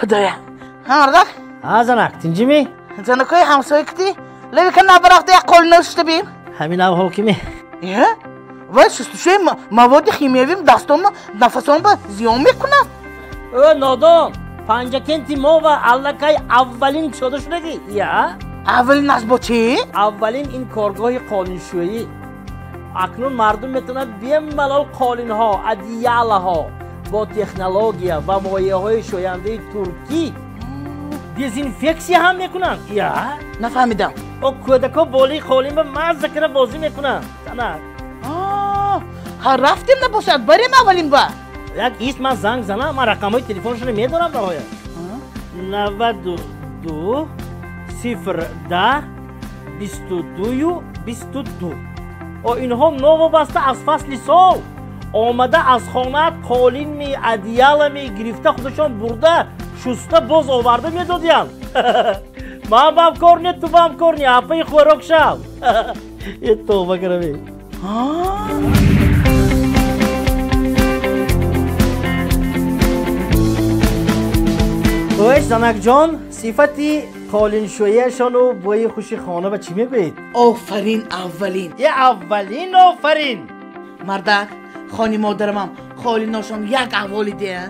Худоя. Ҳа, мардак? Ҳа, занак, тинҷимӣ? Занакои ҳамсоя кити? Левика набарафта як қолина шуста бим. Ҳамин авҳол кими? Е? Вай шустушӯи маводи химиявим дастома нафасонба зиён мекунад. Ӯ нодон, Панҷакенти мо ва аллакай аввалин кушода шудагӣ. Я? Аввалин аз бо чӣ? Аввалин ин коргоҳи қолиншӯӣ. Акнун мардум метавонад бемалол қолинҳо, одеялаҳо бо технология ва моеъҳои шӯяндаи туркӣ дезинфексия ҳам мекунанд. Я? Нафаҳмидам. О, кӯдакҳо болои қолин ба мазза кара бозӣ мекунанд. Занак. Ҳа, рафтем набошад, барем аввалин ба. Як ист ман занг занам, ман рақамҳои телефонашонро медонам бароя. 92 0 10 22 22. О, инҳо новобаста аз фасли сол омада аз хонаат қолинми, одеялами гирифта худашон бурда, шуста боз оварда медодиянд. Ман бам кор не, ту бам кор не, апаи хӯрок шав. Э, тавба карами. Хош, занакҷон, сифати қолиншӯяшону бӯи хуши хона ба чӣ мегӯед? Офарин, аввалин. Е, аввалин офарин. Мардак, хони модарамам қолиношон як аҳволи дея.